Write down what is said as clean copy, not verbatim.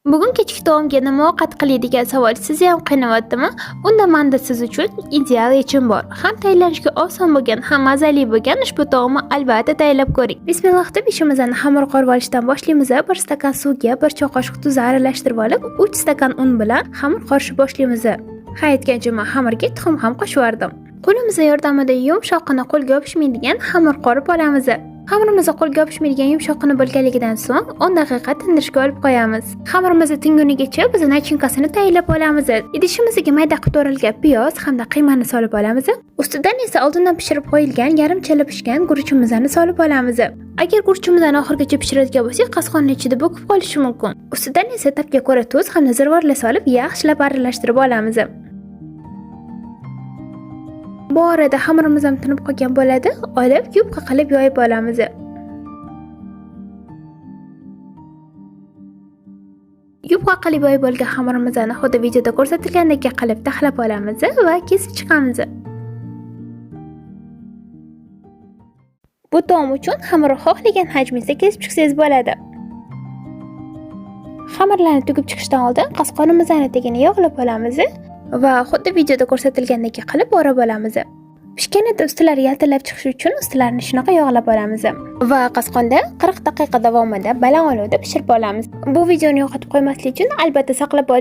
Bugun kechki taomga nima ovqat qilay degan savol sizni ham qiynayaptimi? Unda menda siz uchun ideal yechim bor. Ham tayyorlanishga oson bo'lgan, ham mazali bo'lgan ushbu taomni albatta tayyorlab ko'ring. Bismillah deb ishimizni xamir qorib olishdan boshlaymiz. 1 stakan suvga 1 choy qoshiq tuz aralashtirib olib, 3 stakan un bilan xamir qorishib boshlaymiz. Ha aytgancha men xamirga tuxum ham qo'shib yubordim. Qo'limiz yordamida yumshoqqina qo'lga yopishmaydigan xamir qorib olamiz. Xamirimiz qo'lga yopishmaydigan yumshoqqina bo'lganligidan so'ng 10 daqiqa tindirishga olib qo'yamiz. Xamirimiz tingunigacha biz начинка sini tayyorlab olamiz. Idishimizga mayda qilib to'ralgan piyoz hamda qiymani solib olamiz. Ustidan esa oldindan pishirib qo'yilgan yarim chala pishgan guruchimizni solib olamiz. Agar guruchimizni oxirigacha pishiradigan bo'lsak, qasqonning ichida bo'kib qolishi mumkin. Ustidan esa tabga ko'ra tuz hamda zirvorlar solib yaxshilab aralashtirib olamiz. Bu orada xamirimiz ham tinib qolgan bo'ladi. Olib yupqa qilib yoyib olamiz. Yupqa qilib yoyib olgan xamirimizni xuddi videoda ko'rsatilgandek qilib taxlab olamiz va kesib chiqamiz. Bu taom uchun xamirni xohlagan hajmingizda kesib chiqsangiz bo'ladi. Xamirlarni tugib chiqishdan oldin qasqonimizni tagini yog'lab olamiz va xuddi videoda ko'rsatilgandek qilib o'rab olamiz. Pishganida ustilari yaltillab chiqishi uchun ustilarini shunaqa yog'lab olamiz va qasqonda 40 daqiqa davomida baland olovda pishirib olamiz. Bu videoni yo'qotib qo'ymaslik uchun albatta saqlab oling.